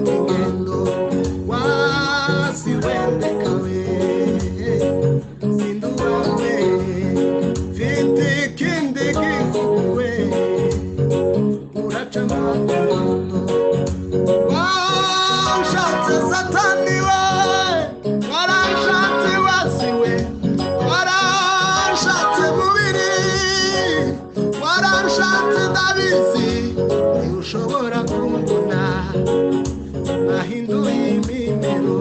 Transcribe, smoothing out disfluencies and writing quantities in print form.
mfata ingendo wasiwendekawe sindi uwawe mfite ikindi gihugu we uraca mfata ingendo wanshatse satani we waranshatse wasiwe waranshatse mubiri waranshatse ndabizi ntiushobora kumbona nahinduye imimero.